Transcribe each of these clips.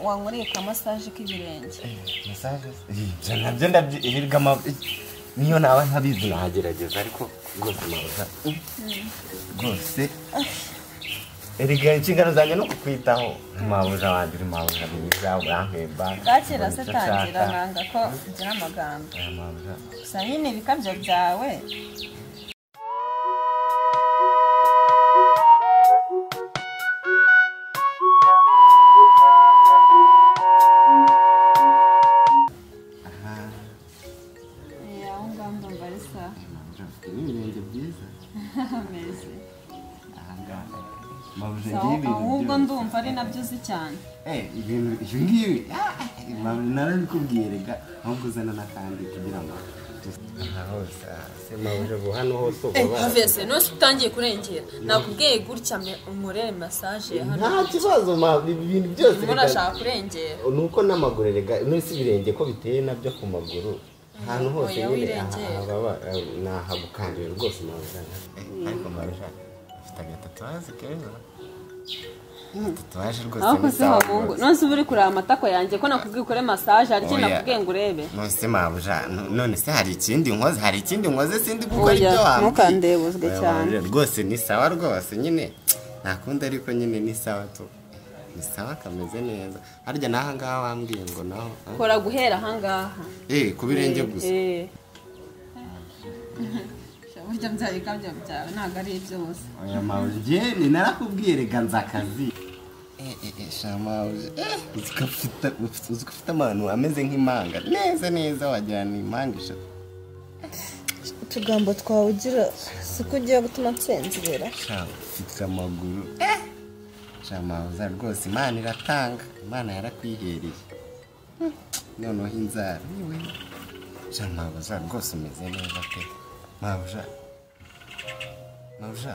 Wankoreye ka massage k'ibirenge. Massage? Ibyo nabyo ndabyirwa niyo naba ntabizi nagerageza ariko rwose mabuja. Rwose. Erega inshingano zanjye no kukwitaho. Mabuja wanjye uri mabuja mwiza urampemba. Bwakira se tangira nanga ko ugira amagambo. Gusa nyine ibikabyo byawe. Ahubwo ndumva ari nabyo uzi cyane. Ibintu ibyo ngibi narabikubwiye rega ahubwo uzana n'akandi kugira ngo hose nose utangiye kurengera nakubwiye gutya unkorere massage hano nta kibazo ibintu byose murashaka kurengera nuko n'amaguru rega nose ibirenge ko biteye nabyo ku maguru ahantu hose nyine nahagukandira rwose mabuja ariko mabuja afite agatatuwaje keza tatuwaje rwose ni sawa none uba uri kureba amatako yanjye ko nakubwiye ukore massage hari ikindi nakubwiye ngo urebe none se mabuja none se hari ikindi nkoze hari ikindi nkoze sindi gukora ibyo wambwiye ntukandebuzwe cyane rwose ni sawa rwose nyine ntakunda ariko nyine ni sawa tu ni sawa kameze neza harya n'aha ngaha wambwiye ngo naho kora guhera aha ngaha ku birenge gusa burya bya bikabyo byawe ntabwo ari ibyose oya mabuja ni narakubwiye rega nza akazi shamabuja uzi ko ufite amano ameze nk'impanga neza neza wagira ni impanga eshatu utugambo twawe ugira si ko ugiye gutuma nsinzira ufite amaguru shamabuja rwose Imana iratanga Imana yarakwihereye noneho inzara shamabuja rwose umeze neza pe mabuja mabuja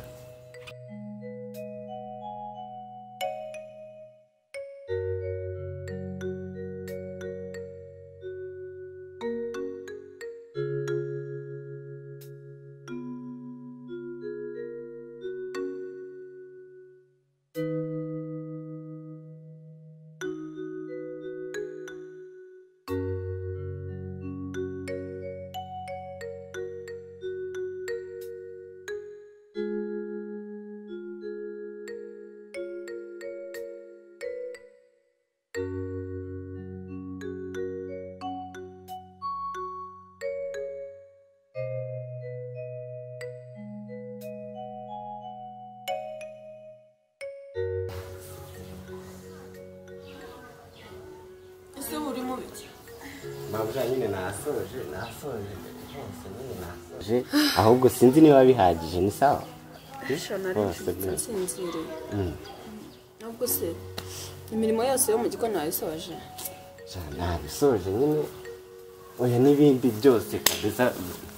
Mabuja nyine nasoje nyine nasoje ahubwo sinzi niba bihagije ni sawa nsinziriye nubwo se imirimo yose yo mu gikoni wayisoje nabisoje nyine oya n'ibindi byose kabisa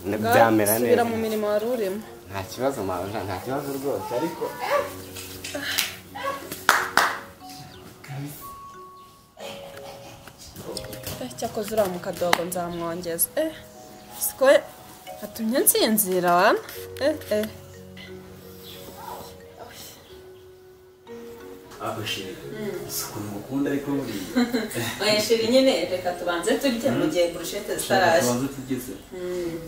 byamera neza subira mu mirimo wari urimo nta kibazo mabuja nta kibazo rwose ariko cyakoze uriya mu kadogo nzamwongeza siko atumye nsinzira wana Isuku mukunda ariko buriya oya sheri nyine reka tubanze turye mu gihe burushete zitaraje tubanze tugeze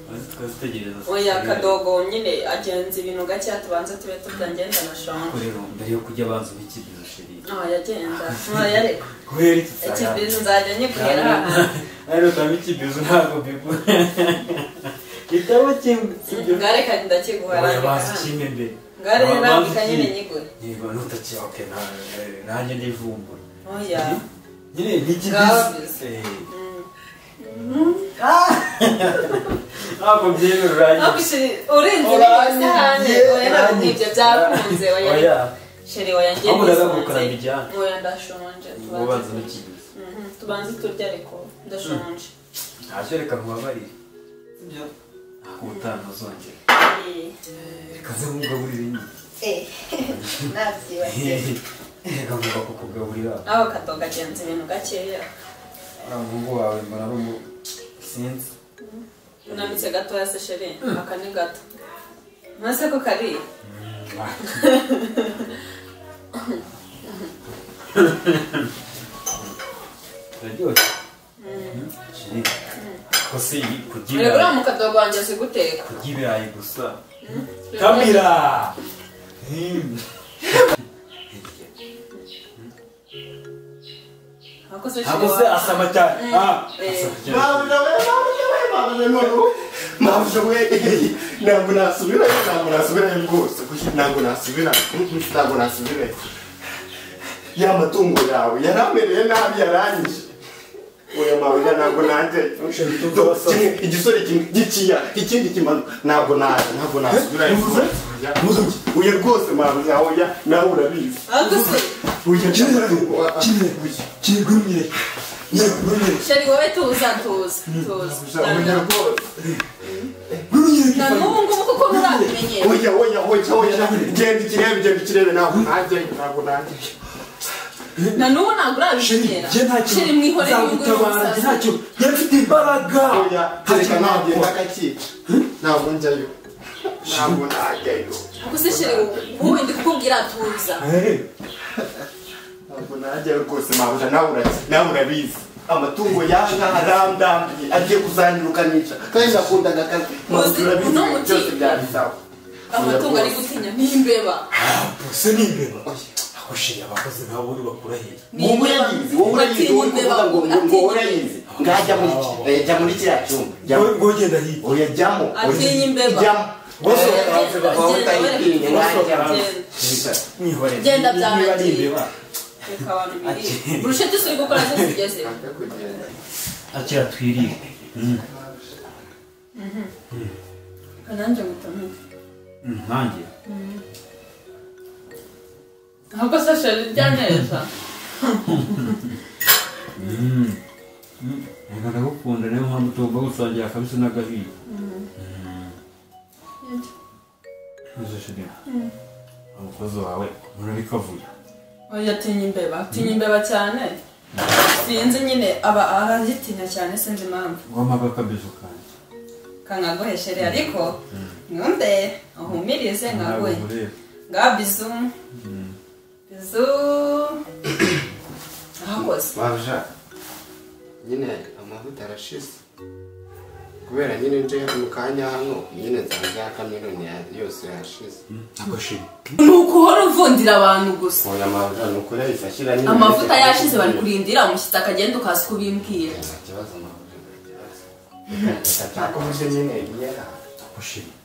tubanze tukazitegereza oya kadogo nyine agenza ibintu gakeya tubanze tube turya ngenda na shonje rero mbere yo kujya banza ubikibizo sheri oya agenda oya reka kubera iki ikibizo nzajya nyikuhera ahantu rero utaba ikibizo ntabwo bigura kitaba kimwe sibyo ngareka ndakiguha oya banza ukime mbere ngare rambika nyine nyigure niba nutakiye okay nanjye ndivumbura oya nyine n'ikibizo ntabwo byemera urangiye urenze n'isahane oya ntabwo ibyo byakunze oya sheri oya ngiye nisunze oya ndashonje tubanze n'ikibizo tubanze turye ariko ndashonje ntacyo reka nkubabarire sibyo ntabwo ubutaha ntuzongera reka nze nkugaburire nyine nabyibagiwe reka ngomba kukugaburira aho kadoga agenza ibintu gakeya uriya muhungu wawe mbona ari umu sinzi unambitse gatoya se sheri aka ni gato ntase ko kariya Turaryoshye. Chérie. Ko se kugira. Rero mukadogo wanjye azi guteka. Kurya ibirayi gusa. Kamira. Ntabwo se asama cyane. Mabuja we ntabwo nasubirayo rwose ntabwo nasubirayo ya matungo yawe yaramereye nabi yaranyije oya mabuja ntabwo nanjye igisore kimwe giciya ikindi kimanuka ntabwo nasubirayo oya rwose mabuja oya nawe urabizi oya Chérie wowe tuza na n'ubu ngubu kuko murabimenyera oya genda ikirebe ntabwo najyayo na n'ubu ntabwo urabimenyera Chérie mwihorere nzagutabara ntacyo njye mfite imbaraga oya kereka nagenda akakica ntabwo njyayo ntabwo najyayo gusa Chérie wowe ndi kukubwira tuza ntabwo najyayo rwose mabuja nawe urabizi amatungo yanga arandambiye agiye kuzanyirukanisha kandi nakundaga akazi mabuja urabizi byose byari sawa amatungo ari gutinya n'imbeba se n'imbeba ako Chérie abakozi nk'abo bakura hehe wowe urayizi wowe kuvuga ngo urayizi ngajya muri kiriya cyumba ngo genda hirya oya jyamo atinya imbeba jyamo genda byarangiye reka abantu birire burusheti uri gukora zo zigeze akira twirire nanjye ngutamike nanjye ahubwo se Chérie urya neza reka ndagukunda niyo mpamvu tugomba gusangira akabisi n'agahiye neza Chérie umukozi wawe murabikavuye oya atinya imbeba cyane sinzi nyine aba arazitinya cyane sinzi impamvu ngomba akabizu kanjye kangaguhe Chérie ariko nkunde uhumirize nkaguhe nga bizu bizu ahakoze mabuja nyine amavuta arashize kubera nyine nje mu kanya hano nyine nsanze ya kameroni yose yashize ni ukuhora uvundira abantu gusa oya mabuja ni ukuri yahise ashyira nyine amavuta yashize bari kurindira umushyitsi akagenda ukaza kubimbwira nta kibazo mabuja nta kibazo reka nshaka uburyo nyine yera Chérie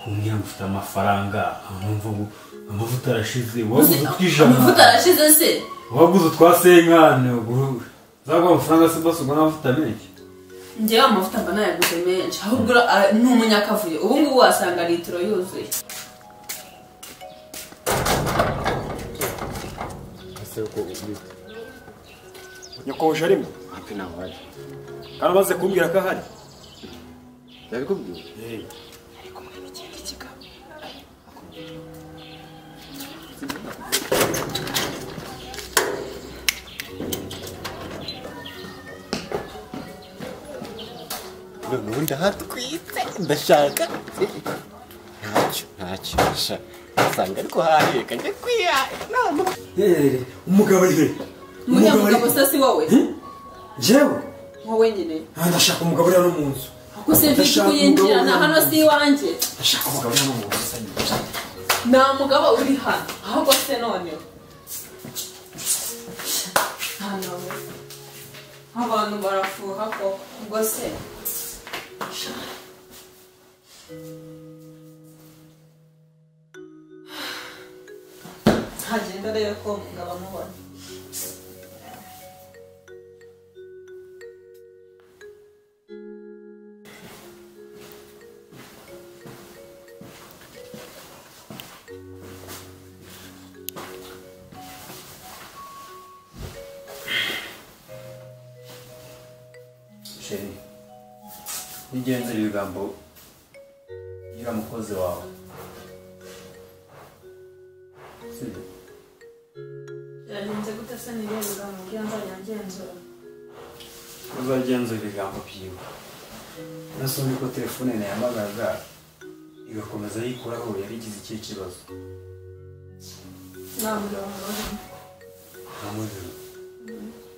kumbwira ngo ufite amafaranga numva ngo amavuta arashize waguze utwijana amavuta arashize se waguze utwa senkane zaguha amafaranga se basugwa n'amavuta menshi njyewe amavuta mba nayaguze menshi ahubwo ni umunyakavuyo ubu ngubu wasanga litiro yuzuye Nyakubahwa arimo hafi nawe wajya kandi amaze kumbwira ko ahari yabikubwiye ari kumwe n'ikindi kigabo noneho ndahatwitse ndashaka ntacyo asanga ariko haheka njye kwiha inama umugabo ari he umunyamugabo se si wowe njyewe wowe nyine ndashaka umugabo uri hano mu nzu ako se mfite kuyinjirana hano si iwanjye ndashaka umugabo uri hano mu nzu nta mugabo uri hano ahubwo se noneho hano abantu barafuha koko ubwo se hagenda rero ko umugabo amubona Chérie nigenzura ibigambo y'uriya mukozi wawe sibyo byagenze gute se niba ibigambo bwira nzajya ngenzura uzagenzura ibigambo byiwe nasomye ko telefone nayahamagaraga igakomeza yikuraho yari igize ikihe kibazo nta mugabo urimo Nta muriro.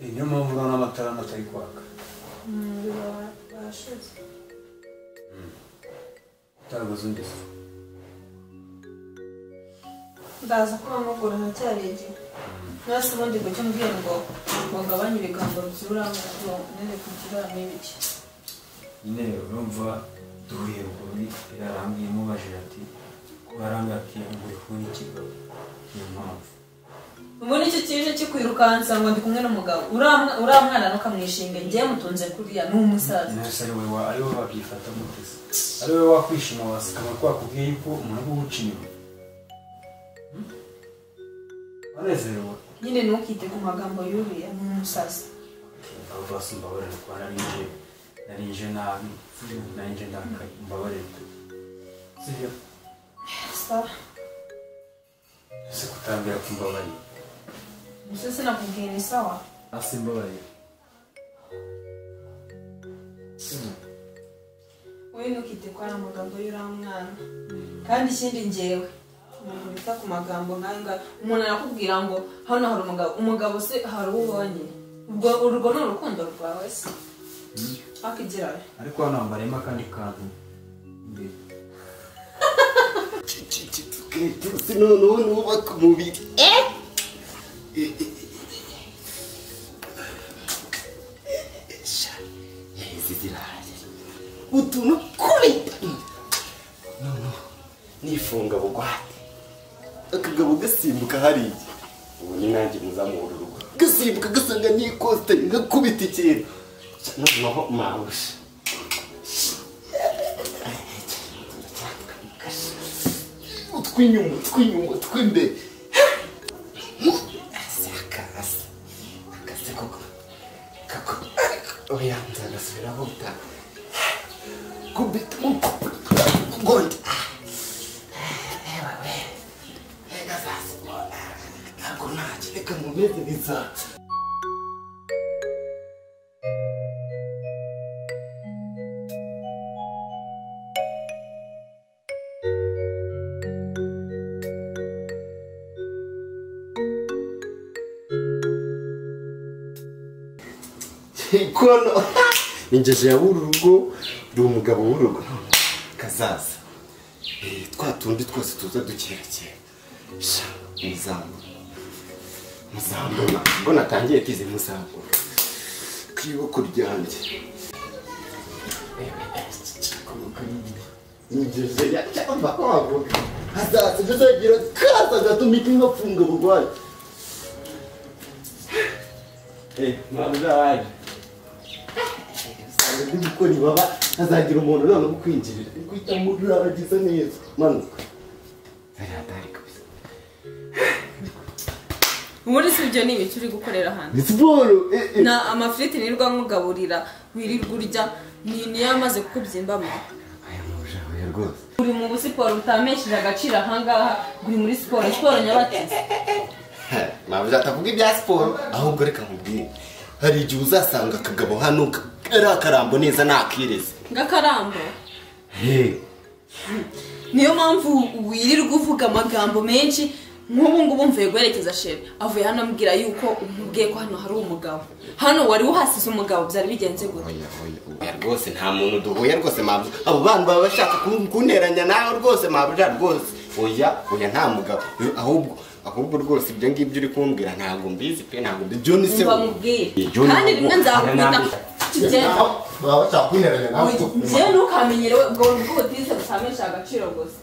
Niyo mpamvu urabona amatara atari kwaka. Barashize. Utaraguze undi se? Ndaza kuba mugura ntacyari igihe. Nase ubundi ngo cyo mbwiye ngo ngabanye ibigambo byura ngo nere kugira n'ibiki. Nyine urumva duhuye ruguru yarambwiye mubajije ati kubaranga ati nguri kumwe n'ikigabo. Niyo mpamvu. Ubundi icyo kije kikwirukansa ngo ndi kumwe n'umugabo. Uriya mwana ntukamwishinge ngiye mutunze kuriya ni umusaza. Nese ari wowe ari wowe wabyifata gute se? Ari wowe wakwishima wasikama ko wakubwiye yuko umuntu aguca inyuma. Wanezerewe? Nyine ntukite ku magambo y'uriya ni umusaza. Abo basi mbabarire kuba narinje nabi, narinje ndakaye, mbabarire pe. Sibyo? Sawa. Ese kutambira kumbabarira? Ese sinakubwiye ni sawa? Asi mbabarire. Wowe ntukite ko ari amagambo y'uriya mwana. Kandi ikindi njyewe umuntu wita ku magambo nk'ayo ngayo, umuntu arakubwira ngo hano hari umugabo, umugabo se hari uwo ubonye? Ubwo urwo ni urukundo rwawe se? Akigerayo. Ariko hano wambariyemo akandi kantu imbere. Noneho nubaka umubiri. Izi zirahagije. Utuntu kubita. Noneho nifunga bugwate. Akagabo gasimbuka hariya. Ubu ni nanjye muzamura urugo. Gasimbuka gasanga n'ikosite ngakubita ikintu. Noneho mawusha. Utwinyuma, utwinyuma, utwimbere. Akase. Akase koko. Kako. Oya, nzagasubiraho butaha. Kubita ugondi. Ntabwo ntacyo reka nkomeze bizaza. Ikono ingeje ya urugo uri umugabo w'urugo kazaza. Twa tundi twose tuza dukerakera. Sha muzambo. Muzambo ngo natangiye tize muzambo. Kwiboko ryanjye. Ingeje ya cyamba kwabo. Hazaza bizagira kaza gatuma ikinga bugwaye. Mama waje. Ndi gukora ibaba hazagira umuntu none ukwinjirira. Kwita muragiza neza. Manuka. Zari kabisa. Ubundi si ibyo ni ibiki uri gukorera hano? Ni siporo. Na amafiriti nirirwa nkugaburira wirirwa urya ni niyo amaze kukubyimbamo. Aya muje oya rwose. Uri mu busiporo utamesheje agaciro ahangaha uri muri siporo, siporo nyabatize. Mabuja atavuga ibya siporo ahubwo reka nkubwire. Hari igihe uzasanga akagabo hano ari akarambo neza nakireze. Ngakarambo? Niyo mpamvu wirirwa uvuga amagambo menshi nk'ubu ngubu mvuye guherekeza sheri avuye hano ambwira yuko umubwiye ko hano hari umugabo. Hano wari uhasize umugabo byari bigenze gute? Oya oya rwose nta muntu duhuye rwose mabuja. Abo bantu baba bashaka kunteranya nawe rwose mabuja rwose. Oya oya nta mugabo ahubwo rwose ibyo ngibyo uri kumbwira ntabwo mbizi pe ntabwo mbizi. John se mbamubwiye kandi rimwe nzakubita kigenda baba bashaka kunteranya nawe. Njyewe ntukamenyere ubwo butize butamesha agaciro gusa.